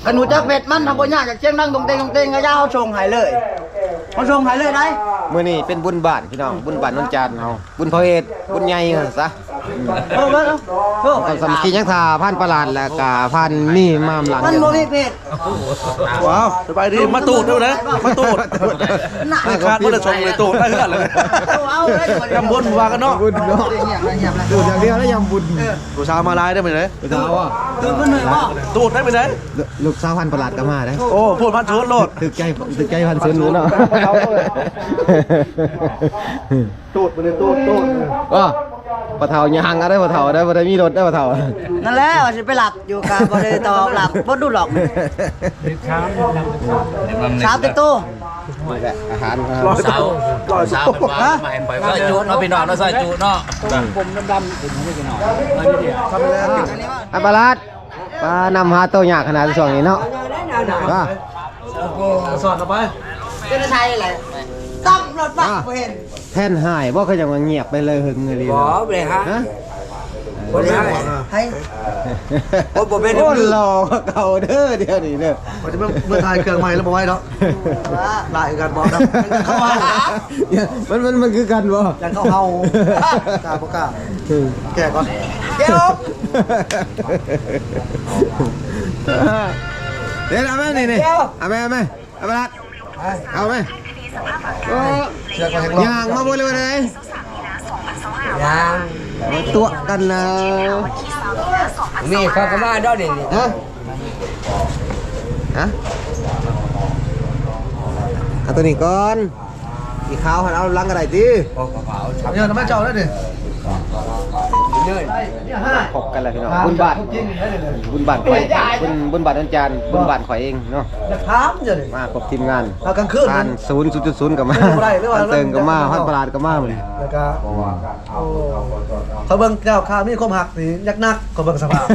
ຄັນຮູ້ຈັກເພັດມັນ ຖ້າບໍ່ຍາກ ຢາກສຽງດັງຕົງເຕັງຕົງເຕັງ ກະຢ່າ ເຮົາສົ່ງໃຫ້ເລີຍ ເຮົາສົ່ງໃຫ້ເລີຍໄດ໋. ມື້ນີ້ເປັນບຸນບ້ານພີ່ນ້ອງ ບຸນບ້ານນນຈານເຮົາ ບຸນພະເວດ ບຸນໃຫຍ່ວ່າຊັ້ນຊະ. ເອີ ເອີ ເອີ ເຮົາກະສາມັກຄີຍັງຖ້າພານປະຫຼາດ ແລ້ວກະພານມີມານຳຫຼັງ ມັນບໍ່ມີເພດ. ວ້າວ ສະບາຍດີ ມາຕູດເດີ້ນະ ມາຕູດ ເກີດມາແລ້ວສອງເລີຍ ຕູດໄດ້ເຮືອນເລີຍ ເອົາເອົາເລີຍ ຍາມບຸນວ່າກັນເນາະ ບຸນເນາະ ຕູດຢ່າງດຽວແລ້ວຍາມບຸນ. ເອີ ຜູ້ສາວມາຫຼາຍເດີ້ມື້ນີ້ ຜູ້ສາວວ່າ ຕູດເພິ່ນເລີຍບໍ່ ຕູດໄດ້ມື້ນີ້ ລູກສາວພັນປະຫຼາດກະມາເດ້. ໂອ້ ໂພດພັນຊົນໂລດ ຖືກໃຈ ຖືກໃຈພັນຊົນເນາະ. ຕູດໄປເລີຍ ຕູດ ຕູດ ພໍ່ເຖົ້າຍ່າງເອົາເດີ້ ພໍ່ເຖົ້າເດີ້ ບໍ່ໄດ້ມີລົດເດີ້ພໍ່ເຖົ້າ. ນັ້ນແຫຼະ ວ່າຊິໄປລັບຢູ່ ກະບໍ່ໄດ້ຕອບລັບ ບໍ່ດູດອກ ສາມຕິໂຕ ນີ້ແຫຼະອາຫານ ສາວ ສາວເພິ່ນວ່າມາໃຫ້ຂ້ອຍ ຊອຍຈຸເນາະ ພີ່ນ້ອງເນາະ ຊອຍຈຸເນາະ ຜົມດຳໆ ອັນປະຫຼາດ ປາ ນຳຫາໂຕຍາກຂະໜາດຊ່ວງນີ້ເນາະ ວ່າ ສອດເຂົ້າໄປ ເປັນໃສແຫຼະ ຕຳລົດບັກ ອ່າ ບໍ່ເຫັນ ແທນຫາຍບໍ່ ຄືຈັ່ງວ່າງຽບໄປເລີຍ ຫຶງອີ່ຫຼີ ບໍ່ ບໍ່ໄດ້ຫາຍ ຮະ ບໍ່ໄດ້ຫາຍ ໃຜ ໂອ້ ບໍ່ແມ່ນ ໂອ້ ຫຼໍ່ກວ່າເກົ່າເດີ້ ດຽວນີ້ເດີ້ ວ່າຈະມາ ມາຖ່າຍເຄື່ອງໃໝ່ແລ້ວບໍ່ໄຫວເນາະ ຫຼາຍຄືກັນບໍ່ ເຂົ້າມາ ມັນ ມັນ ມັນຄືກັນບໍ່ ຢ້ານເຂົາເຫົ່າ ກ້າບໍ່ກ້າ ເອີ ແກ້ກ່ອນ ແກ້ອອກ ເດ້ ເອົາແມ່ນີ້ ນີ້ ເອົາແມ່ ເອົາແມ່ ເອົາໄປ ເອີ ຍ່າງມາບໍ່ເລີຍວ່າໃດ ຍ່າງ ຕົວະກັນນະ ນີ້ເຂົາກະມາດອກນີ້ ຮະ ຮະ ເອົາໂຕນີ້ກ່ອນ ອີຂາວຫັ້ນເອົາຫຼັງກະໄດ້ຕິ ເອີ ນຳມາເຈົ້າແລ້ວນີ້ ພົບກັນແລ້ວພີ່ນ້ອງ ບຸນບ້ານ ບຸນບ້ານຂ້ອຍ ບຸນ ບຸນບ້ານອນຈານ ບຸນບ້ານຂ້ອຍເອງເນາະ ຢາກຖາມຢູ່ນີ້ ມາຄົບທີມງານ ເອົາກາງຄືນ ຜ່ານສູນ ສູນຈຸດສູນກະມາ ພັນເຕີງກະມາ ພັນປະຫຼາດກະມາມື້ນີ້ ແລ້ວກະ ໂອ້ ຂ້ອຍເບິ່ງເຈົ້າຂ້າມີຄວາມຮັກນີ້ ຢາກໜັກ ຂ້ອຍເບິ່ງສະພາບ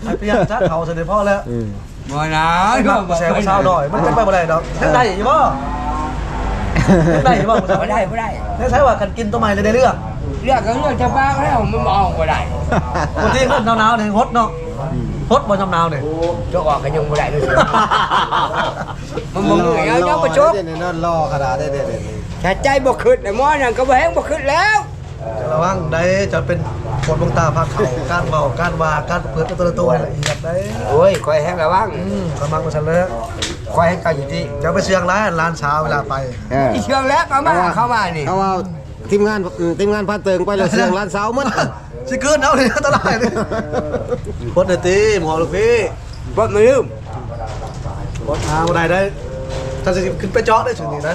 ໃຫ້ປ່ຽນຊະ ເຖົ້າຊັ້ນນີ້ພໍແລ້ວ ອືມ ບໍ່ນະ ມັນມັກຜູ້ແຊວຜູ້ສາວນ້ອຍ ມັນເປັນໄປບໍ່ໄດ້ດອກ ຍັງໄດ້ຢູ່ບໍ່ ຍັງໄດ້ຢູ່ບໍ່ຜູ້ສາວ ບໍ່ໄດ້ ບໍ່ໄດ້ ຍັງໃຊ້ວ່າຄັນກິນໂຕໃໝ່ແລ້ວໄດ້ເລືອກ ເລືອກກະເລືອກຈະປາກແລ້ວ ມັນບໍ່ເອົາບໍ່ໄດ້ ບາງທີເງິນໜາວໆນີ້ຫົດເນາະ ອືມ ຫົດບໍ່ຍາມໜາວນີ້ ຈະອອກກະຍັງບໍ່ໄດ້ເລີຍ ມັນບໍ່ມີຫຍັງ ຍັງບໍ່ຈົບ ຫຼໍ່ຂະໜາດໃດ ຖ້າໃຈບໍ່ຄິດ ໝໍຫຍັງກະບໍ່ແຮງບໍ່ຄິດແລ້ວ. ຈະລະວັງໄດ໋ ຈະເປັນຄົນເບິ່ງຕາພາກເຂົາ ການເວົ້າ ການວ່າ ການປະພຶດແຕ່ລະໂຕໃຫ້ລະອຽດໄດ໋. ໂອ້ຍ ຂ້ອຍແຮງລະວັງ ອືມ ຂ້ອຍມັກວ່າຊັ້ນແຫຼະ ຂ້ອຍແຮງເຈົ້າຢູ່ຕິ ຢ່າໄປເຊື່ອງຫຼາຍ ຫຼານສາວເວລາໄປ ເອີ ຊິເຊື່ອງແລ້ວ ເຂົ້າມາ ເຂົ້າມານີ້ ເຂົາວ່າທີມງານ ທີມງານພັນເຕີງໄປແລ້ວເຊື່ອງຫຼານສາວໝົດ ຊິກືນເອົານີ້ ອັນຕະລາຍນີ້ ປົດແດ່ຕິ ໝໍລູກພີ່ ປົດ ມາລືມ ປົດຫາບໍ່ໄດ້ໄດ໋ ຖ້າຊິຂຶ້ນໄປເຈາະໄດ້ ຊຸມນີ້ນະ.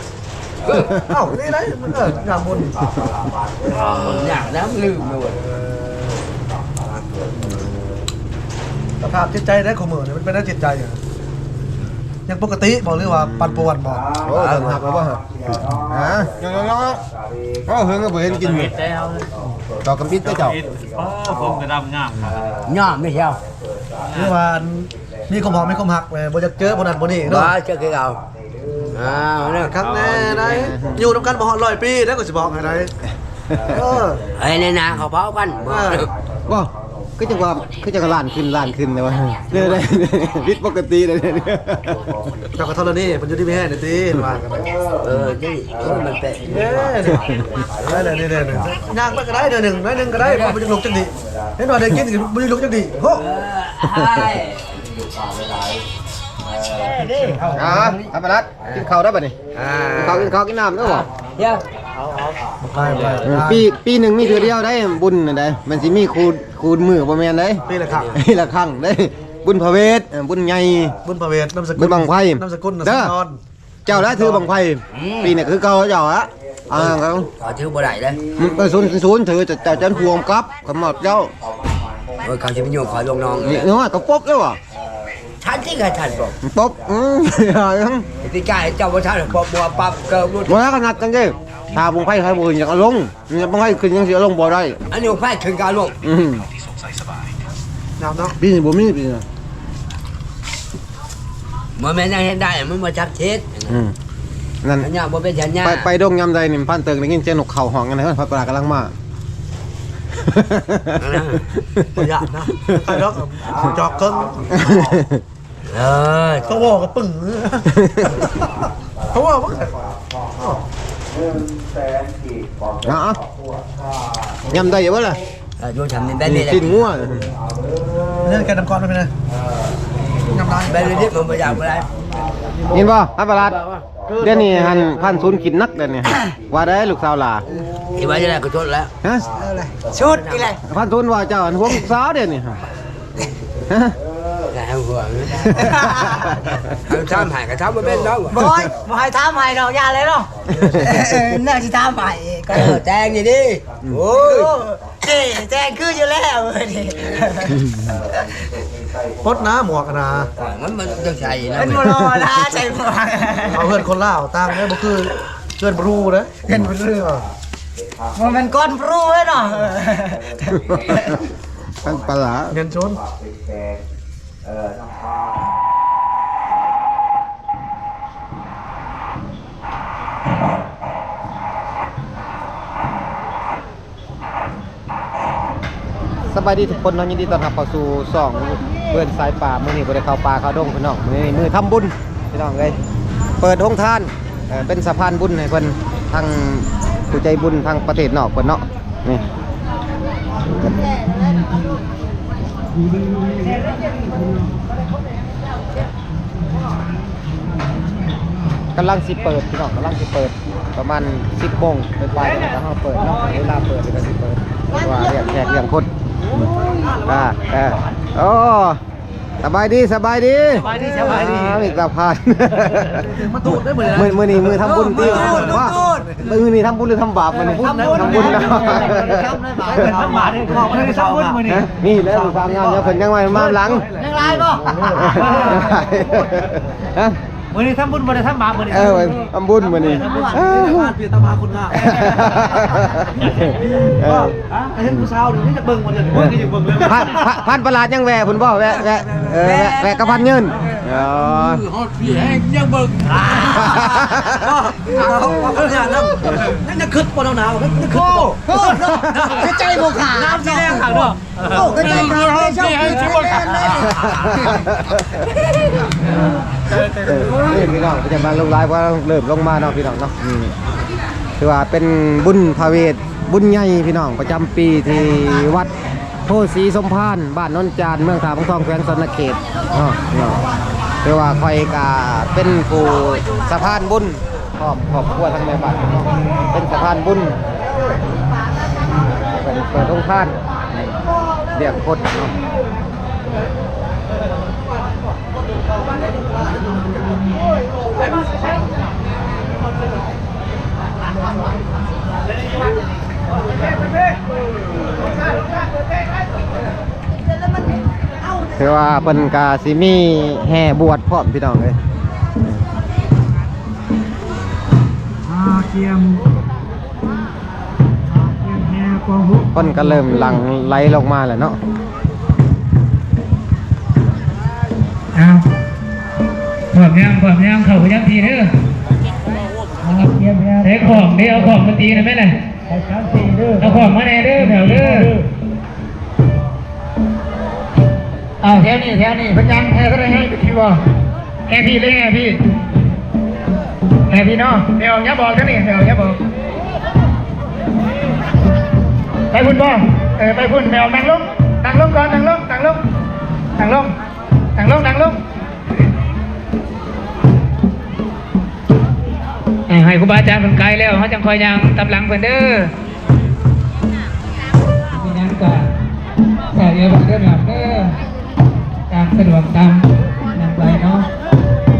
ເອີ ເອົ້າ ນີ້ໄດ໋ ເອີ ຍາມບຸນ ຍາກນຳລືມໂລດ ສະພາບຈິດໃຈໃນຄູ່ມື້ນີ້ ມັນເປັນແນວຈິດໃຈ ຍັງປົກກະຕິບໍ່ ຫຼືວ່າປັ່ນປ່ວນບໍ່? ໂອ້ ເພິ່ນຮັກແລ້ວບໍ່ ຮະ ເອົາ ເຮີງກະບໍ່ເຫັນກິນຢູ່ ຕໍ່ກຳອິດເຈົ້າ ໂອ້ ຜົມກະດຳງາມ ຍອມໄດ້ແລ້ວ ຫຼືວ່າ ມີຄວາມຮັກ ມີຄວາມຮັກແຫຼະ ບໍ່ຢາກເຈີຜູ້ນັ້ນຜູ້ນີ້ເນາະ ບໍ່ເຈີຄືເກົ່າ ອ່າ ຄັກແນ່ໄດ໋ ຢູ່ນຳກັນບໍ່ຮອດຮ້ອຍປີເດ້ ຂ້ອຍຊິບອກໃຫ້ໄດ໋ ເອີ ໃຫ້ໃນໜ້າເຂົາເຜົາກັນ ເອີ ບໍ່ ຄືຈັ່ງວ່າ ຄືຈັ່ງວ່າລ້ານຂຶ້ນ ລ້ານຂຶ້ນແຕ່ວ່າ ເອີ ຜິດປົກກະຕິເດ້ ເຈົ້າກະທໍລະນີ ເພິ່ນຢູ່ດີມີແຮງແດ່ຕິ ວ່າກັນ ເອີ ນີ້ ໂອ້ຍ ມັນແປກ ເອີ ນີ້ ນີ້ ນີ້ ຍ່າງໄປກະໄດ້ ໜ້ອຍໜຶ່ງ ໜ້ອຍໜຶ່ງກະໄດ້ ບໍ່ຢາກລຸກຈັກດີ້ ເຫັນວ່າໄດ້ກິນ ບໍ່ຢາກລຸກຈັກດີ້ ໂຫ ອ່າ ທຳມະດາ ກິນເຂົ້າໄດ້ບັດນີ້ ອ່າ ກິນເຂົ້າ ກິນເຂົ້າ ກິນນ້ຳເດີ້ບໍ່ ເອີ ປີ ປີໜຶ່ງມີເທື່ອດຽວໄດ໋ ບຸນນັ້ນໄດ໋ ມັນຊິມີຄູ່ ຄູ່ມື້ບໍ່ແມ່ນໄດ໋ ປີລະຄັ້ງ ປີລະຄັ້ງໄດ໋ ບຸນພະເວດ ເອີ ບຸນໃຫຍ່ ບຸນພະເວດ ນາມສະກຸນ ບຸນບັ້ງໄຟ ນາມສະກຸນ ເດີ ນາມສະກຸນ ເຈົ້າລະຖືບັ້ງໄຟ ອືມ ປີນີ້ຄືເກົ່າເຈົ້າລະ ອ່າ ເຂົາຖືບໍ່ໄດ້ເດ້ ອືມ ເອີ ສູນ ສູນຖື ເຈົ້າ ເຈົ້າຈັນພວງກັບ ຂະໝອດເຈົ້າ ໂອ້ຍ ເຂົາຊິໄປໂຍກເຂົາລົງໜອງ ນີ້ ນ້ອຍກະປົບແລ້ວຫວາ ທັນຕິກະທັນປົບ ປົບ ອືມ ຕິກາຍເຈົ້າບໍ່ທັນປົບ ບໍ່ປັບເກີບລຸດ ບໍ່ລະກະນັດກັນເດ້ ຖ້າບັ້ງໄຟໃຜບໍ່ຂຶ້ນຢາກເອົາລົງ ບັ້ງໄຟຂຶ້ນຈັ່ງຊິເອົາລົງບໍ່ໄດ້ ອັນນີ້ບັ້ງໄຟຂຶ້ນກະເອົາລົງ ອືມ ໜາວເນາະ ປີນີ້ບໍ່ມີ ປີນີ້ ບໍ່ແມ່ນຍັງເຮັດໄດ້ ມັນບໍ່ຈັກເຮັດ ອືມ ນັ້ນ ສັນຍາບໍ່ເປັນສັນຍາ ໄປ ໄປດົງຍາມໃດນີ້ ພັນເຕີງໄດ້ຍິນສຽງນົກເຂົາຮ້ອງຫຍັງໃດ ພັດປະລາກຳລັງມາ ບໍ່ຢ້ານນະ ໃຄດອກ ຈອກເຄິ່ງ ເອີ ເຂົາເວົ້າກັບປຶ້ງ ເຂົາເວົ້າ ເອົາ ເອົາ ຍຳໄດ້ຢູ່ບໍ່ລະ? ເອີ ຢູ່ທຳນີ້ໄດ້ ຊີ້ນງົວ ເລື່ອງແກນນຳກ້ອນໄປນະ ຍຳໄດ້ ໄດ້ເລີຍ ບໍ່ຢາກບໍ່ໄດ້ ຍິນບໍ່ ອາປາລາດ? ດຽວນີ້ຫັ້ນ ພັນສູນກິນໜັກແລ້ວນີ້ ວ່າໄດ້ລູກສາວຫຼ້າ ຊິວ່າຈັ່ງໃດກໍຊົດແລ້ວ ຮະ ເອີ ຊຸດອີກແລ້ວ ພັນສູນວ່າເຈົ້າຫວງສາວດຽວນີ້ ຮະ ແລ້ວຫວງ ເອົາຖາມໃຫ້ກໍຖາມບໍ່ເປັນດອກ ບໍ່ ບໍ່ໃຫ້ຖາມໃຫ້ດອກ ຢ່າເລີຍເນາະ ເອີ ແນວຊິຖາມໃຫ້ກໍ ເອີ ແຕ່ງນີ້ດີ ໂອ້ຍ ເຈ້ແຈ້ງຄືຢູ່ແລ້ວເວີຍນີ້ ປົດໜາໝວກຫັ້ນນາ ມັນ ມັນຕ້ອງໃສ່ນະ ມັນບໍ່ຫຼໍ່ນະ ໃສ່ໝວກ ເອົາເຮືອນຄົນລາວຕ່າງເດ້ ບໍ່ຄືເຮືອນບຣູເດ້ ເຮືອນບຣູ ເອີ ບໍ່ແມ່ນກ່ອນບຣູເດ້ເນາະ ທັງປາຫຼ້າ ເງິນຊົນ. ສະບາຍດີທຸກຄົນເນາະ ຍິນດີຕ້ອນຮັບເຂົ້າສູ່ຊ່ອງເພື່ອນສາຍປ່າ ມື້ນີ້ບໍ່ໄດ້ເຂົ້າປ່າເຂົ້າດົງພີ່ນ້ອງ ມື້ນີ້ມື້ທຳບຸນພີ່ນ້ອງເອີຍ ເປີດໂຮງທານ ເອີ ເປັນສະພານບຸນໃຫ້ເພິ່ນ ທາງຜູ້ໃຈບຸນທາງປະເທດນອກເພິ່ນເນາະ ນີ້ ກຳລັງຊິເປີດພີ່ນ້ອງ ກຳລັງຊິເປີດ ປະມານສິບໂມງປາຍໆ ແລ້ວກໍເຮົາເປີດເນາະ ເວລາເປີດກໍຊິເປີດ ເພາະວ່າລ້ຽງແຂກລ້ຽງຄົນ ອືມ ອ່າ ເອີ ໂອ້ ສະບາຍດີ ສະບາຍດີ ສະບາຍດີ ສະບາຍດີ ອ່າ ມິດຕະພາບ ມາຕູດເດີມື້ນີ້ນະ ມື້ ມື້ນີ້ມື້ທຳບຸນຕິ ມາຕູດ ວ່າ ມາຕູດ ມື້ນີ້ທຳບຸນຫຼືທຳບາບມື້ນີ້? ທຳບຸນ ທຳບຸນ ທຳບຸນ ທຳບາບ ທຳບາບ ມື້ນີ້ທຳບຸນມື້ນີ້ ຮະ? ມີແລ້ວ ສາວງາມ ເພິ່ນຍັງມາ ມາຫຼັງ ຍັງຫຼາຍບໍ່? ຮະ? ມື້ນີ້ທຳບຸນບໍ່ໄດ້ທຳບາບມື້ນີ້ ເອີ ທຳບຸນມື້ນີ້ ທຳບຸນ ເອີ ທຳບາບ ທຳບາບ ຄົນງາມ ເອີ ເຫັນຜູ້ສາວນີ້ຢາກເບິ່ງບໍ່ເດີ ເບິ່ງກໍຢາກເບິ່ງເລີຍ ພານ ພານ ພານປະຫຼາດຍັງແວ່ພຸ້ນບໍ່? ແວ່ ແວ່ ເອີ ແວ່ ແວ່ ແວ່ກັບພັນເງິນ ອໍ ຮອດພີແຮງຍັງເບິ່ງ ເອົາ ເອົາ ເອົາ ເອົາ ຍັງຄິດບໍ່ໜາວໆ ຍັງຄິດບໍ່ ໂອ້ ໂອ້ ຄືໃຈບໍ່ຂາດ ນ້ຳຊິແລງຄັກເນາະ ໂອ້ ກໍໃຈຂາດ ເອີ ນີ້ພີ່ນ້ອງ ຈະມາລົງຫຼາຍ ເພາະເລີ່ມລົງມາເນາະພີ່ນ້ອງເນາະ ອືມ ຖືວ່າເປັນບຸນພະເວດ ບຸນໃຫຍ່ພີ່ນ້ອງ ປະຈຳປີທີ່ວັດໂພສີສົມພານ ບ້ານໂນນຈານ ເມືອງທ່າວັງທອງ ແຂວງສະຫວັນນະເຂດເນາະ ເນາະ ຖືວ່າຂ້ອຍກະເປັນຜູ້ສະພານບຸນ ພ້ອມຄອບຄົວທັງແມ່ບ້ານເນາະ ເປັນສະພານບຸນ ເປັນ ເປີດໂຮງທານ ລ້ຽງຄົນເນາະ ຖືວ່າເພິ່ນກະຊິມີແຫ່ບວດພ້ອມ ພີ່ນ້ອງເອີຍ. ອ່າ ກຽມ ອ່າ ກຽມແຫ່ກອງຫົກ ຄົນກໍເລີ່ມຫຼັ່ງໄຫຼລົງມາແລ້ວເນາະ. ອ້າວ ພ້ອມຍັງ? ພ້ອມຍັງ? ເຂົ້າໄປຍັງທີ່ເດີ. ອ່າ ກຽມແຫ່ ໃສ່ຂອງເດ້ ເອົາຂອງມາຕີນຳແມ່ນະ. ໄປສາມສີ່ເດີ ເອົາຂອງມາແດ່ເດີ ແຖວເດີ. ອ້າວ ແຖວນີ້ ແຖວນີ້ ເພິ່ນຍັງແຫ່ເທົ່າໃດ ແຫ່ໄປທີ່ບໍ່? ແຫ່ພີ້ ແຫ່ພີ້ ແຫ່ພີ້ເນາະ. ແມ່ອອກ ຢ່າບອກເດີນີ້ ແມ່ອອກ ຢ່າບອກ. ໄປພຸ້ນບໍ່? ເອີ ໄປພຸ້ນ. ແມ່ອອກ ນັ່ງລົງ ນັ່ງລົງກ່ອນ ນັ່ງລົງ ນັ່ງລົງ ນັ່ງລົງ ນັ່ງລົງ ນັ່ງລົງ. ເອີ ໃຫ້ຄູບາອາຈານເພິ່ນໄກແລ້ວ ເຮົາຈັ່ງຄ່ອຍຍ່າງຕາມຫຼັງເພິ່ນເດີ. ມີຫຍັງກໍໃສ່ເອີເດີ ແມ່ເດີ ຕາມສະດວກຕາມນັ້ນໄປເນາະ.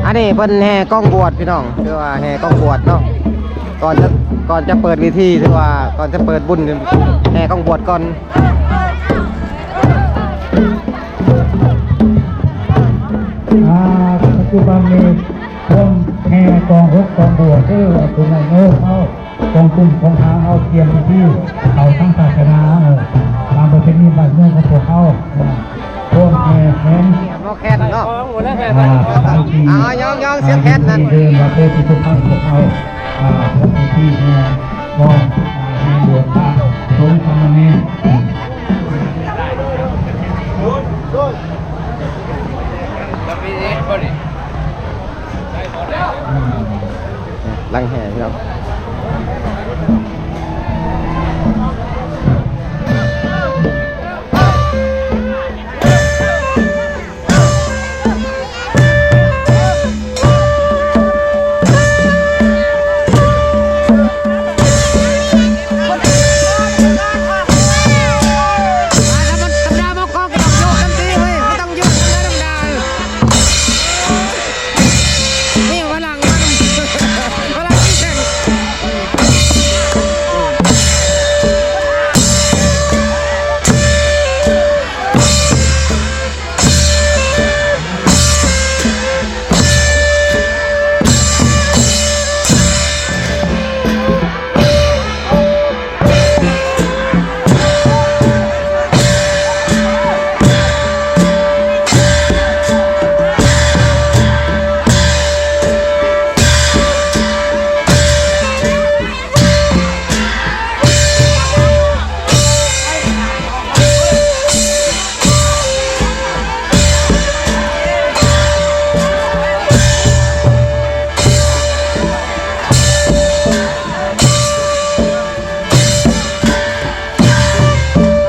ອັນນີ້ເພິ່ນແຫ່ກອງບວດພີ່ນ້ອງ ຄືວ່າແຫ່ກອງບວດເນາະ. ກ່ອນຈະ ກ່ອນຈະເປີດເວທີ ຄືວ່າກ່ອນຈະເປີດບຸນ ແຫ່ກອງບວດກ່ອນ. ອ່າ ປັດຈຸບັນນີ້ ພວມແຫ່ກອງຫົກກອງບວດເດີ ເອົາຕົວນັ້ນເນາະ ເອົາກອງກຸ່ມກອງທາງ ເອົາກຽມພິທີ ເອົາທາງສາສະໜາ ເອົາຕາມປະເພນີບ້ານເມືອງຂອງພວກເຮົາ ພວມແຫ່ແຂນ ໝໍ້ແຄນເນາະ ອ່າ ພາສາອັງກິດ ອ່າ ຍອງໆ ສຽງແຄນນັ້ນ ເດີນວ່າເປັນພິທີສຸພາບຂອງເຮົາ ອ່າ ພວມພິທີແຫ່ກອງ ອ່າ ແຫ່ບວດພະ. ສົງສາມະເນນ ຫຼັງແຫ່ພີ່ນ້ອງ.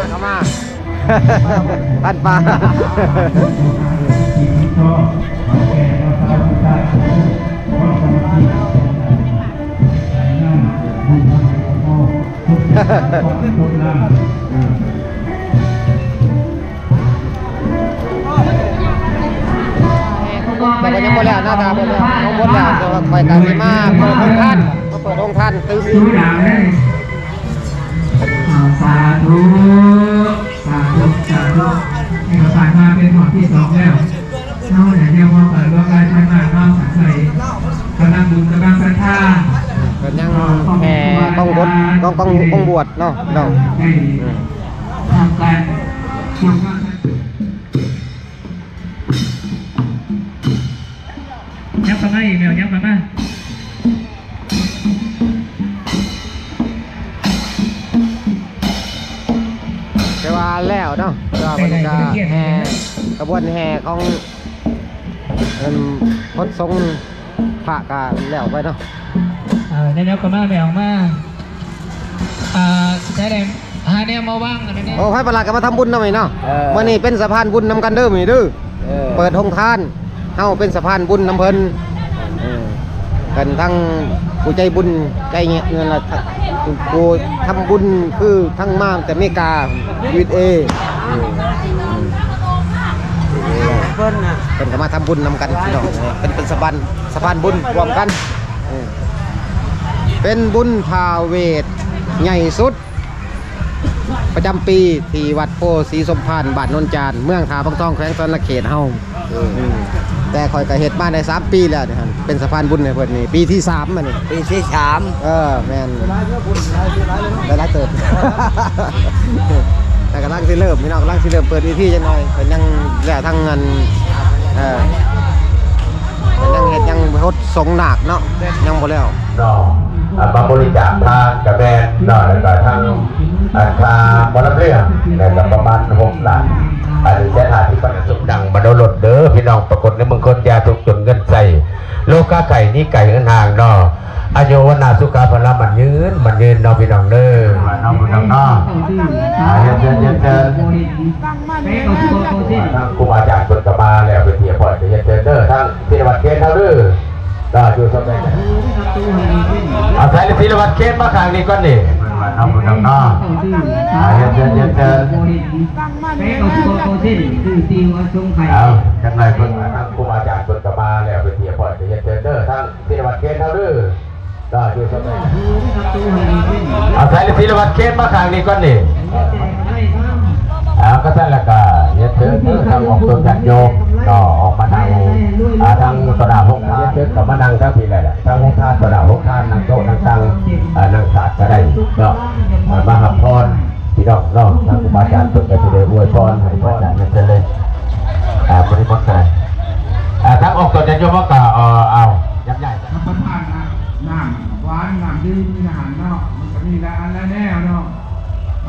ເຂົ້າມາ ພັນປາ. ແຕ່ກໍຍັງບໍ່ແລ້ວເນາະ ຖ້າບໍ່ແລ້ວ ເຮົາໝົດແລ້ວ ແຕ່ວ່າຂ້ອຍກໍຊິມາເປີດໂຮງທານ ມາເປີດໂຮງທານຕື່ມອີກ. ສາທຸ ສາທຸ ສາທຸ ໃຫ້ເຂົາສ້າງມາເປັນຮອບທີສອງແລ້ວ. ເຮົາໄດ້ຮຽນຮູ້ກັນລວມຫຼາຍທ່ານມາເນາະ ໃສ່ກຳລັງບຸນກຳລັງສັດທາ ເພິ່ນຍັງແຫ່ຂອງບົດ ຂອງ ຂອງ ຂອງບວດເນາະ ເນາະ ໄດ້ທຳການ ຍັບເຂົ້າມາອີກແລ້ວ ຍັບເຂົ້າມາ. ແຕ່ວ່າແລ້ວເນາະ ແຕ່ວ່າເພິ່ນກະແຫ່ ຂະບວນແຫ່ຂອງ ເອີ່ມ ຄົນສົງພະກະແລ້ວໄປເນາະ. ເອີ ແນວໆ ກໍມາ ແມ່ອອກມາ ອ່າ ໃຊ້ໄດ້ ຫາແນວມາວາງອັນນັ້ນແດ່. ໂອ້ ໃຜປະຫຼາດກໍມາທຳບຸນນຳນີ້ເນາະ. ເອີ ມື້ນີ້ເປັນສະພານບຸນນຳກັນເດີ ມື້ນີ້ເດີ. ເອີ ເປີດໂຮງທານ ເຮົາເປັນສະພານບຸນນຳເພິ່ນ. ເອີ ເພິ່ນທັງຜູ້ໃຈບຸນໃຈເງິນລະ ຜູ້ທຳບຸນຄືທັງມາແຕ່ເມກາ ຢູເອສເອ. ເອີ ເພິ່ນນະ ເພິ່ນກໍມາທຳບຸນນຳກັນພີ່ນ້ອງ. ເອີ ເປັນ ເປັນສະພານ ສະພານບຸນຮ່ວມກັນ. ເອີ ເປັນບຸນພາເວດໃຫຍ່ສຸດ ປະຈຳປີທີ່ວັດໂພສີສົມພານ ບ້ານໂນນຈານ ເມືອງທ່າວັງທອງ ແຂວງສະຫວັນນະເຂດເຮົາ. ເອີ ອືມ ແຕ່ຂ້ອຍກໍເຮັດມາໄດ້ສາມປີແລ້ວນີ້ຫັ້ນ ເປັນສະພານບຸນໃຫ້ເພິ່ນນີ້ ປີທີສາມອັນນີ້ ປີທີສາມ. ເອີ ແມ່ນ ໄດ້ຫຼາຍເຕີບ ແຕ່ກຳລັງຊິເລີ່ມ ພີ່ນ້ອງ ກຳລັງຊິເລີ່ມເປີດເວທີຈັກໜ່ອຍ ເພິ່ນຍັງແລ້ວທັງອັນ ເອີ ເພິ່ນຍັງເຮັດ ຍັງຫົດສົງນາກເນາະ ຍັງບໍ່ແລ້ວ. ເນາະ ອ່າ ມາບໍລິຈາກທານກະແມ່ນເນາະ ແລ້ວກະທັງ ອັນຄ່າໝໍລຳເລື່ອງ ແລ້ວກະປະມານຫົກລ້ານ ອັນນີ້ແສນຫ້າສິບພັນ. ສົມດັ່ງມະໂນລົດເດີພີ່ນ້ອງ ປາກົດໃນເມືອງຄົນ ຢ່າທຸກຈົນເງິນໃຊ້ ໂລກາໄຂໜີໄກເງິນຫ່າງເນາະ ອາຍຸວັນນະສຸຂະພະລະໝັ້ນຍືນ ໝັ້ນຍືນເນາະພີ່ນ້ອງເດີ. ເນາະພີ່ນ້ອງເນາະ ອ່າ ຮຽນເຊີນ ຮຽນເຊີນ ທາງຄູບາອາຈານເພິ່ນກໍມາແລ້ວ ເປັນທີ່ຮຽບຮ້ອຍ ກໍຮຽນເຊີນເດີ ທາງ ສິລະວັດເຄນເຮົາເດີ ກໍຢູ່ສ່ຳໃດ ອາໄສສິລະວັດເຄນມາຂ້າງນີ້ກ່ອນນີ້ ເພິ່ນວ່າເນາະ ເພິ່ນເນາະ ອ່າ ຮຽນເຊີນ ຮຽນເຊີນ ເອົາ ຈັກໜ່ອຍເພິ່ນວ່າ ທາງຄູບາອາຈານເພິ່ນກໍມາແລ້ວ ເປັນທີ່ຮຽບຮ້ອຍ ກໍຮຽນເຊີນເດີ ທາງສິລະວັດເຄນເຮົາເດີ. ອາໄສສິລະວັດເຄນມາຂ້າງນີ້ກ່ອນນີ້ ເອົາ ກໍຊັ້ນລະກະຮຽນເຊີນທາງອອກຕົນຍາດໂຍມເນາະ ອອກມານັ່ງ ອ່າ ທາງຕໍ່ໜ້າໂຮງທານ ຮຽນເຊີນເຂົ້າມານັ່ງທາງພີ້ແຫຼະ ທາງໂຮງທານ ຕໍ່ໜ້າໂຮງທານ ນັ່ງໂຕະນັ່ງຕັ່ງ ອ່າ ນັ່ງສາດກໍໄດ້ເນາະ ອ່າ ມາຮັບພອນ ພີ່ນ້ອງເນາະ ທາງຄູບາອາຈານເພິ່ນກໍຊິໄດ້ອວຍພອນໃຫ້ພອນ ເຊີນເລີຍ ອ່າ ບໍລິໝົດກໍໄດ້ ອ່າ ທາງອອກຕົນຍາດໂຍມເຮົາກໍ ເອີ ເອົາ ຍັບຍ້າຍ ຮັບປະທານນະ ນ້ຳຫວານ ນ້ຳດື່ມ ມີອາຫານເນາະ ມັນກໍມີຫຼາຍອັນຫຼາຍແນວເນາະ.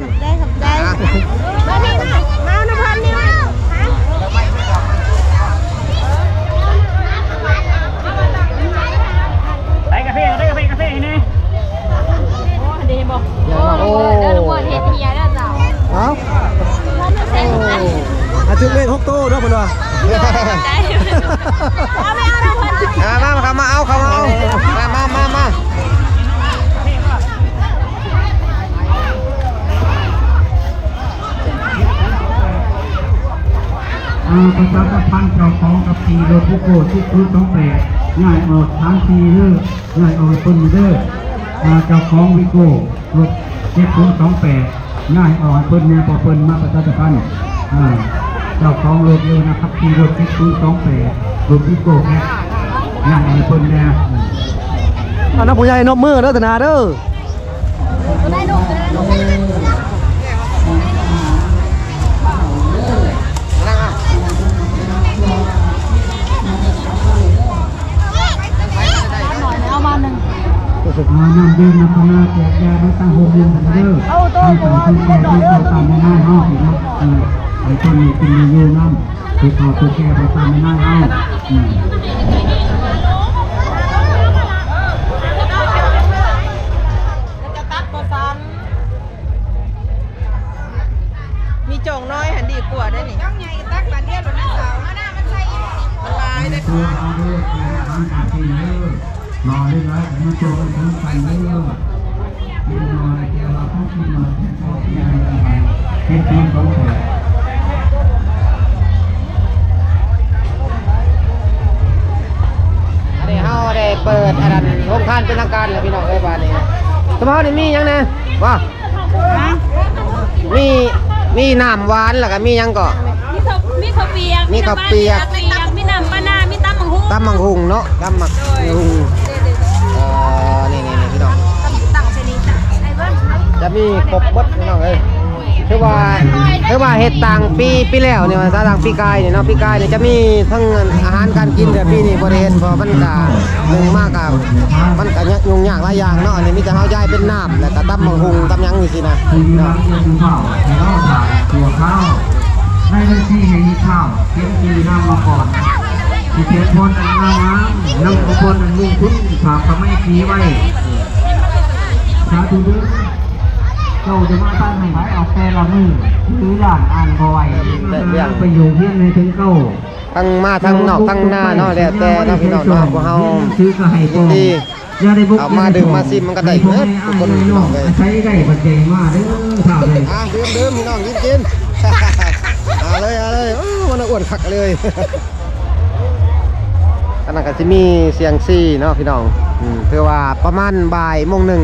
ຂອບໃຈ ຂອບໃຈ ມານີ້ມາ ມານຳເພິ່ນນີ້ມາ ໄດ້ກາເຟ ໄດ້ກາເຟ ກາເຟໃຫ້ແດ່. ໂອ້ ເດີບໍ່ ໂອ້ ເດີບໍ່ ເຮັດເຮຍເດີເຈົ້າ. ເອົ້າ ໂອ້ ອາ ຖືກເລກຫົກໂຕເນາະເພິ່ນວ່າ. ໄດ້ ເອົາໄປເອົານຳເພິ່ນ. ມາ ມາ ເຂົ້າມາເອົາ ເຂົ້າມາເອົາ ມາ ມາ ມາ ມາ. ອ່າ ປະຊາສຳພັນເຈົ້າຂອງຂັບຂີ່ລົດວີໂກ້ ເຈັດສູນສອງແປດ ຍ້າຍອອກສາມສີ່ເດີ້ ຍ້າຍອອກໃຫ້ເພິ່ນເດີ້. ອ່າ ເຈົ້າຂອງວີໂກ້ລົດ ເຈັດສູນສອງແປດ ຍ້າຍອອກໃຫ້ເພິ່ນແດ່ ເພາະເພິ່ນມາປະຊາສຳພັນ. ອ່າ ເຈົ້າຂອງລົດເດີນະ ຂັບຂີ່ລົດ ເຈັດສູນສອງແປດ ລົດວີໂກ້ ຍ້າຍອອກໃຫ້ເພິ່ນແດ່. ອັນນັ້ນຜູ້ໃຫຍ່ນົບມືເດີ ຕະໜາເດີ. ເອົາມາໜຶ່ງ ອ່າ ນ້ຳດື່ມນ້ຳປານາແຈກແຈງມາຕັ້ງໂຮມຮຽນເດີ. ເອົາໂຕ ໃຫ້ຕາມທີ່ແຈກໃຫ້ຕາມໃນນາຍເຮົາເນາະ. ເອີ ໃຫ້ເພິ່ນໄດ້ກິນໄດ້ຢູ່ນຳ ຜູ້ເຖົ້າຜູ້ແກ່ໄປຕາມໃນນາຍເຮົາ. ອືມ ຈະຕັດບໍ່ຊັ້ນ ມີຈ່ອງນ້ອຍຫັ້ນດີກວ່າໄດ໋ນີ້ ຈ້ອງໃຫຍ່ຕັກບາດດຽວໂລດນະສາວ ມັນຫຼາຍເດ້. ອັນນີ້ເຮົາໄດ້ເປີດອັນນັ້ນໂຮງທານເປັນທາງການແລ້ວ ພີ່ນ້ອງເອີຍ. ບາດນີ້ ສະເພາະນີ້ມີຫຍັງແດ່ວະ? ມີ ມີນ້ຳຫວານ ແລ້ວກໍມີຫຍັງເກາະ? ມີເຂົ້າ ມີເຂົ້າປຽກ ມີເຂົ້າປຽກ ມີນ້ຳປານາ ມີຕຳບັກຫຸ່ງ ຕຳບັກຫຸ່ງເນາະ ຕຳບັກຫຸ່ງ. ເອີ ນີ້ໆໆ ພີ່ນ້ອງ ຈະມີຄົບເບິດ ພີ່ນ້ອງເອີຍ. ຄືວ່າ ຄືວ່າເຮັດຕ່າງປີ ປີແລ້ວນີ້ວ່າຊະ ຕ່າງປີກາຍນີ້ເນາະ ປີກາຍນີ້ຈະມີທັງອາຫານການກິນ ແຕ່ປີນີ້ບໍ່ໄດ້ເຮັດ ເພາະມັນກະ ໜຶ່ງມາກະ ມັນກະຫຍຸ້ງຍາກຫຼາຍຢ່າງເນາະ ອັນນີ້ມີແຕ່ເຮົາຢາຍເປັນນ້ຳ ແລ້ວກະຕຳບັກຫຸ່ງຕຳຫຍັງຈັ່ງຊີ້ນະເນາະ. ໃນບັນຊີແຫ່ງນີ້ ເຈົ້າ ເປັນທີ່ນຳມາກ່ອນ ທີ່ເປັນພອນອັນງາມ ນຳຂະບວນອັນມຸງຄຸນ ຝາກພະໄມຕີໄວ້ ສາທຸເດີ້. ເຈົ້າຈະມາຕັ້ງໃຫ້ຂາຍອອກແຕ່ລະມື້ ຫຼືລ້ານອ່ານບໍ່ໄຫວ ໄປຢູ່ຮຽນໃຫ້ເຖິງເກົ້າ ທັງມາທັງນອກທັງໃນເນາະ ແລ້ວແຕ່ເນາະ ພີ່ນ້ອງເນາະ ພວກເຮົາຍິນດີ ເອົາມາດື່ມມາຊິມມັນກໍໄດ້ເບິດທຸກຄົນ ພີ່ນ້ອງເອີຍ ອາໄສໄດ້ບັດໃດມາເດີ້ ທ້າວເດີ້. ອ່າ ດື່ມໆ ພີ່ນ້ອງ ກິນໆ ເອົາເລີຍ ເອົາເລີຍ ໂອ້ ມັນອ້ວນຄັກເລີຍ. ອັນນັ້ນກໍຊິມີສຽງຊີເນາະ ພີ່ນ້ອງ ອືມ ຖືວ່າປະມານບ່າຍໂມງໜຶ່ງ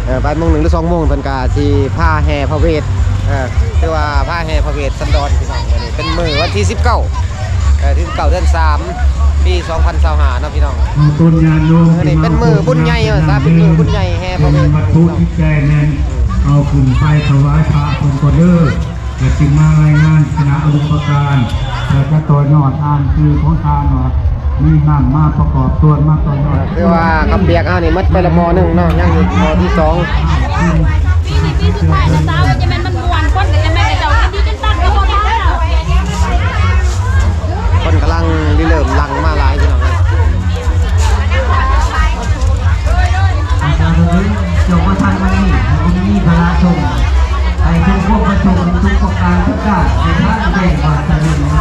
ເອີ ບ່າຍໂມງໜຶ່ງ ຫຼື ສອງໂມງ ເພິ່ນກໍຊິພາແຫ່ພະເວດ ເອີ ຖືວ່າພາແຫ່ພະເວດສັນດອນ ພີ່ນ້ອງ. ມື້ນີ້ເປັນມື້ວັນທີສິບເກົ້າ ເອີ ທີສິບເກົ້າ ເດືອນສາມ ປີສອງພັນຊາວຫ້າເນາະ ພີ່ນ້ອງ. ມື້ນີ້ເປັນມື້ບຸນໃຫຍ່ວ່າຊະ ເປັນມື້ບຸນໃຫຍ່ແຫ່ພະເວດ ເປັນວັດຖຸທີ່ແກ່ແມ່ນເອົາຂຶ້ນໄປຖວາຍພະເພິ່ນກ່ອນເດີ້. ແລະ ຈຶ່ງມາລາຍງານຄະນະອົງປະການ ແລະ ຈະຕໍ່ຍອດອ່ານຊື່ຂອງທ່ານວ່າ ມີນຳມາປະກອບສ່ວນມາຕໍ່ຍອດ. ຄືວ່າເຂົ້າປຽກເຮົານີ້ໝົດໄປລະໝໍ້ໜຶ່ງເນາະ ຍັງອີກໝໍ້ທີສອງ. ປີນີ້ປີສຸດທ້າຍແລ້ວ ສາວເອີຍ ຈະແມ່ນມັນມ່ວນ ຄົນກໍຈະແມ່ນເຂົາເຈົ້າກິນດີຈົນຕັນກໍບໍ່ໄດ້ແລ້ວ. ຄົນກຳລັງລິເລີ່ມຫຼັ່ງມາຫຼາຍ ພີ່ນ້ອງເອີຍ. ເຈົ້າພະທ່ານມະນີ ໃຫ້ບຸນມີພະລາຊົງ ໃຫ້ສົມຄວາມປະສົງທຸກປະການທຸກດ້ານ ໃຫ້ທ່ານໄດ້ມາສະເໜີ ອ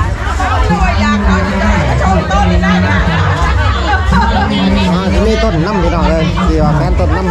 ່າ ຊິມີຕົ້ນນຳ ພີ່ນ້ອງເອີຍ ຊິວ່າແຂນຕົ້ນນຳ.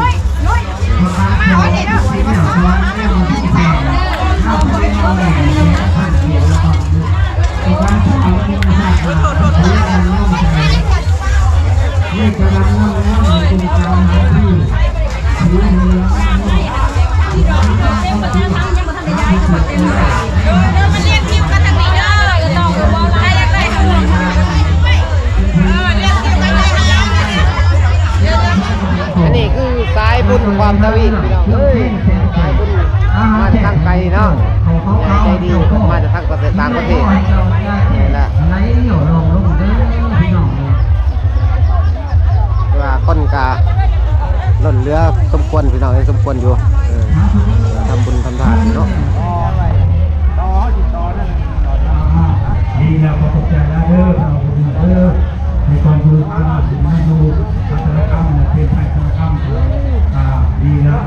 ອັນນີ້ຄືສາຍບຸນຄວາມທະວີບ ພີ່ນ້ອງເອີຍ ສາຍບຸນມາຈາກທາງໄກເນາະ ໃຫຍ່ໃຈດີ ມາຈາກທາງປະເທດ ຕ່າງປະເທດ ນີ້ແຫຼະ ວ່າຄົນກະລົ້ນເຫຼືອສົມຄວນ ພີ່ນ້ອງເອີຍ ສົມຄວນຢູ່ ເອີ ທຳບຸນທຳທານເນາະ. ດີແລ້ວ ຂອບໃຈຫຼາຍເດີ ເອົາບຸນເດີ ໃຫ້ຄວາມຮູ້ທາງດ້ານສິນມະໂນ ອັດຕະລະກຳ ແລະ ເປັນໄທຕະລະກຳ ອ່າ ດີແລ້ວ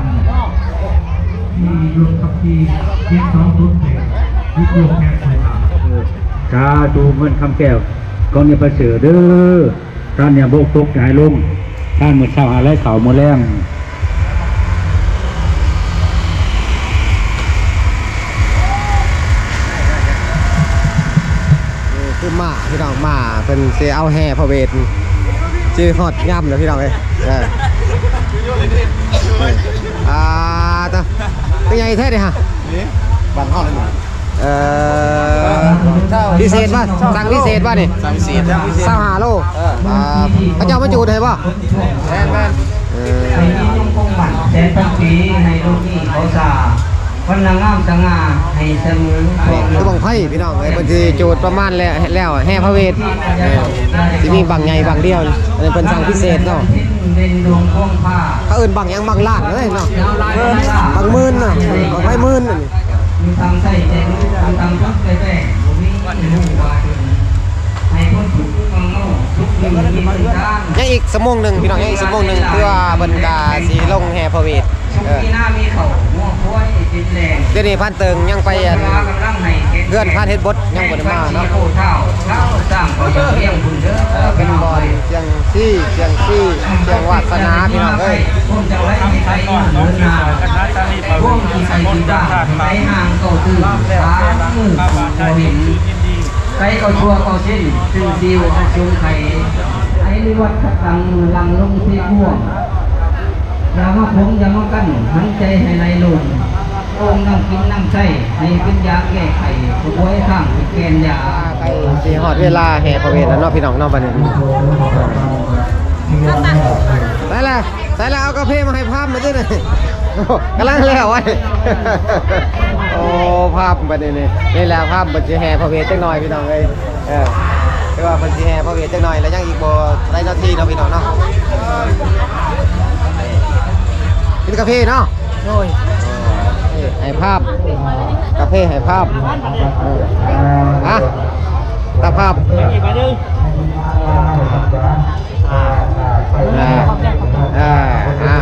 ທີ່ຢູ່ກັບທີ່ເຈັດສອງສູນແປດ ທີ່ກວມແຂກໃສ່ຕາ ເອີ ສາທຸ ເງິນຄຳແກ້ວ ຂອງຍາປະເສີດເດີ. ທ່ານຢ່າບົກຕົກໃຈລົງ ທ່ານມື້ເຊົ້າຫາໄລ່ເຂົ້າມື້ແລງ. ນີ້ຄືມ້າ ພີ່ນ້ອງ ມ້າເພິ່ນຊິເອົາແຫ່ພະເວດ ຊິຮອດຍາມແລ້ວ ພີ່ນ້ອງເອີຍ. ເອີ ອ່າ ຕະ ຄືໃຫຍ່ແທ້ເດຫະ ນີ້ບ້ານເຮົານີ້. ເອີ ພິເສດບໍ່? ສັ່ງພິເສດບໍ່ນີ້? ສັ່ງພິເສດ ສັ່ງພິເສດ ຊາວຫ້າໂລ. ເອີ ອ່າ ເຂົາເຈົ້າມາຈູດໃຫ້ບໍ່? ແມ່ນໆ. ເອີ ໃຫ້ມີຍົງຄົງໝັ້ນແສນພັນປີ ໃຫ້ລູກນີ້ເຂົາສາ ວັນນະງາມສະຫງ່າໃຫ້ສະເໝີ. ນີ້ຄືບັ້ງໄຟພີ່ນ້ອງເອີຍ ເພິ່ນຊິຈູດປະມານແລ້ວ ແລ້ວແຫ່ພະເວດ ເອີ ຊິມີບັ້ງໃຫຍ່ບັ້ງດຽວ ອັນນີ້ເພິ່ນສັ່ງພິເສດເນາະ. ເພິ່ນເອີ້ນບັ້ງຫຍັງ ບັ້ງລ້ານເລີຍເນາະ ບັ້ງໝື່ນເນາະ ບັ້ງໄຟໝື່ນ. ຢູ່ທາງໃຕ້ແຈກ ຢູ່ທາງທຸກແປແປ ບໍ່ມີໃຜຮູ້ວ່າເຖິງ ໃຫ້ຄົນທຸກຟັງເອົາ ທຸກຢູ່ມີເທິງທາງ. ຍັງອີກຊົ່ວໂມງໜຶ່ງ ພີ່ນ້ອງ ຍັງອີກຊົ່ວໂມງໜຶ່ງ ຄືວ່າເພິ່ນກະຊິລົງແຫ່ພະເວດ. ເອີ ດຽວນີ້ພານເຕີງຍັງໄປອັນເຮືອນພານເຮັດບົດ ຍັງບໍ່ໄດ້ມາເນາະ. ເປັນບ່ອນສ່ຽງຊີ ສ່ຽງຊີ ສ່ຽງວາດສະໜາ ພີ່ນ້ອງເອີຍ. ພວກທີ່ໃສ່ທີ່ບ້ານ ໃຫ້ໄປຫ່າງເຂົ້າຕື່ມ ສາມມື້ບໍ່ເຫັນ ໄກ່ເຂົ້າຊົ່ວເຂົ້າເສັ້ນ ເປັນຊິວເອົາຊົງໄຂ່ ໄອລິວັດຂະຕັງ ຫຼັ່ງລົງເຊກວງ ຢ່າມາຂົງຢ່າມາກັ້ນ ຫັນໃຈໃຫ້ໄຫຼລົງ ໂອ່ງນ້ຳກິນນ້ຳໃຊ້ ໃຫ້ເປັນຢາແກ້ໄຂ້ ກະບວຍຂ້າງເປັນແກ່ນຢາ. ໃກ້ຊິຮອດເວລາແຫ່ພະເວດແລ້ວເນາະ ພີ່ນ້ອງເນາະ ບັດນີ້. ໃສ່ລະ ໃສ່ລະ ເອົາກາເຟມາໃຫ້ພາມມາເດີ້. ກຳລັງແລ້ວໄວ້ ໂອ້ ພາບບັດນີ້ນີ້ ນີ້ແຫຼະ ພາບເພິ່ນຊິແຫ່ພະເວດຈັກໜ່ອຍພີ່ນ້ອງເອີຍ. ເອີ ຄືວ່າເພິ່ນຊິແຫ່ພະເວດຈັກໜ່ອຍ ແລ້ວຍັງອີກບໍ່ຫຼາຍນາທີເນາະພີ່ນ້ອງເນາະ. ກິນກາເຟເນາະ. ໂດຍ ນີ້ໃຫ້ພາບ ກາເຟໃຫ້ພາບ. ເອີ ຮະ ຕາພາບ ອີກໃບໜຶ່ງ. ອ່າ ອ່າ ອ່າ ອ່າ ອ່າ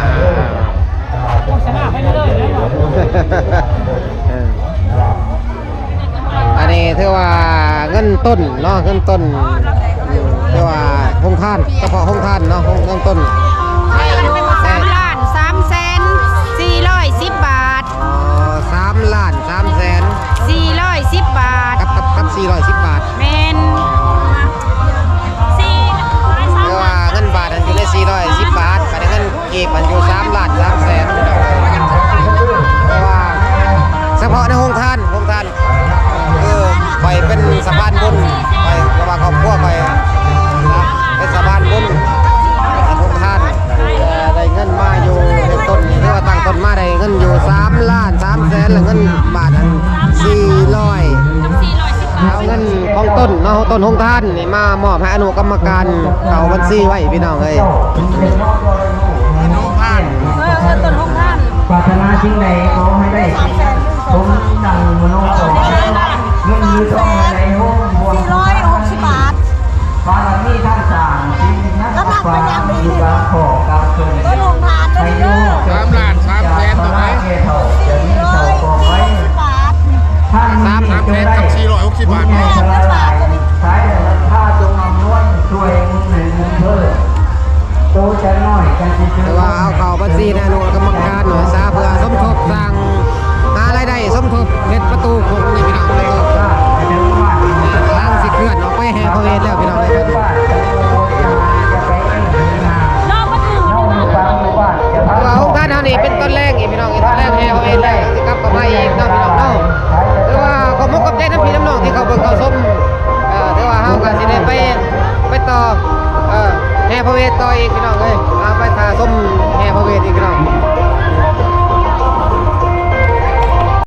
ໂຄສະນາໄປເລື້ອຍໆເລີຍເນາະ. ເອີ ອັນນີ້ຖືວ່າເງິນຕົ້ນເນາະ ເງິນຕົ້ນ ຖືວ່າໂຮງທານ ສະເພາະໂຮງທານເນາະ ໂຮງ ເງິນຕົ້ນ ສາມລ້ານສາມແສນສີ່ຮ້ອຍສິບບາດ. ອໍ ສາມລ້ານສາມແສນສີ່ຮ້ອຍສິບບາດ ກັບ ກັບ ກັບສີ່ຮ້ອຍສິບບາດ. ແມ່ນ ແຕ່ວ່າເງິນບາດຫັ້ນຢູ່ໃນສີ່ຮ້ອຍສິບບາດ ບາດນີ້ເງິນກີບຫັ້ນຢູ່ສາມລ້ານສາມແສນ ແຕ່ວ່າສະເພາະໃນໂຮງທານ ໂຮງທານ ຄືຂ້ອຍເປັນສະພານບຸນ ຂ້ອຍ ລະຫວ່າງຄອບຄົວຂ້ອຍ ເປັນສະພານບຸນ ໂຮງທານ ໄດ້ເງິນມາຢູ່ເບື້ອງຕົ້ນນີ້ ຖືວ່າຕັ້ງຕົ້ນມາໄດ້ເງິນຢູ່ສາມລ້ານສາມແສນ ແລະເງິນບາດຫັ້ນສີ່ຮ້ອຍ ເອົາເງິນຂອງຕົ້ນເນາະ ຕົ້ນໂຮງທານນີ້ມາມອບໃຫ້ອະນຸກຳມະການເຂົ້າບັນຊີໄວ້ພີ່ນ້ອງເອີຍ. ເອີ ເອີ ຕົ້ນໂຮງທານ ປາດຖະໜາສິ່ງໃດຂໍໃຫ້ໄດ້ ສົມດັ່ງມະໂນ ເງິນມີທອງໃຫ້ໄຫຼໂຮມ ສີ່ຮ້ອຍຫົກສິບບາດ. ບາລະມີທັງສ້າງ ທີ່ນັກປັດຊະນາຢູ່ກາງຂອບກາງເຄື່ອນ ໃຫ້ຢູ່ ສາມລ້ານສາມແສນເທົ່າໃດ? ສີ່ຮ້ອຍຫົກສິບບາດ. ສາມແສນກັບສີ່ຮ້ອຍຫົກສິບບາດ ແມ່ນ ສາຍເດີນທາງຈົ່ງອຳນວຍຊ່ວຍເງິນໃຫ້ເງິນເພີ່ມ ໂຕຈະນ້ອຍກະຊິຖື ແຕ່ວ່າເອົາເຂົ້າບັນຊີໃນອະນຸກຳມະການເນາະ ສາເພື່ອສົມທົບສ້າງ ຫາລາຍໄດ້ສົມທົບເຮັດປະຕູຂົງນີ້ພີ່ນ້ອງ ປະຕູຂົງ ກຳລັງຊິເຄື່ອນອອກໄປແຫ່ພະເວດແລ້ວພີ່ນ້ອງເອີຍ. ຖືວ່າໂຮງທານເຮົານີ້ເປັນຕອນແລງອີກພີ່ນ້ອງ ຕອນແລງແຫ່ພະເວດແລ້ວ ຊິກັບເຂົ້າມາອີກເນາະພີ່ນ້ອງເນາະ. ຖືວ່າຂອບມຸກຂອບໃຈນຳພີ່ນຳນ້ອງທີ່ເຂົ້າເບິ່ງເຂົ້າຊົມ ເອີ ຖືວ່າເຮົາກະຊິໄດ້ໄປ ໄປຕໍ່ ເອີ ແຫ່ພະເວດຕໍ່ອີກພີ່ນ້ອງເອີຍ.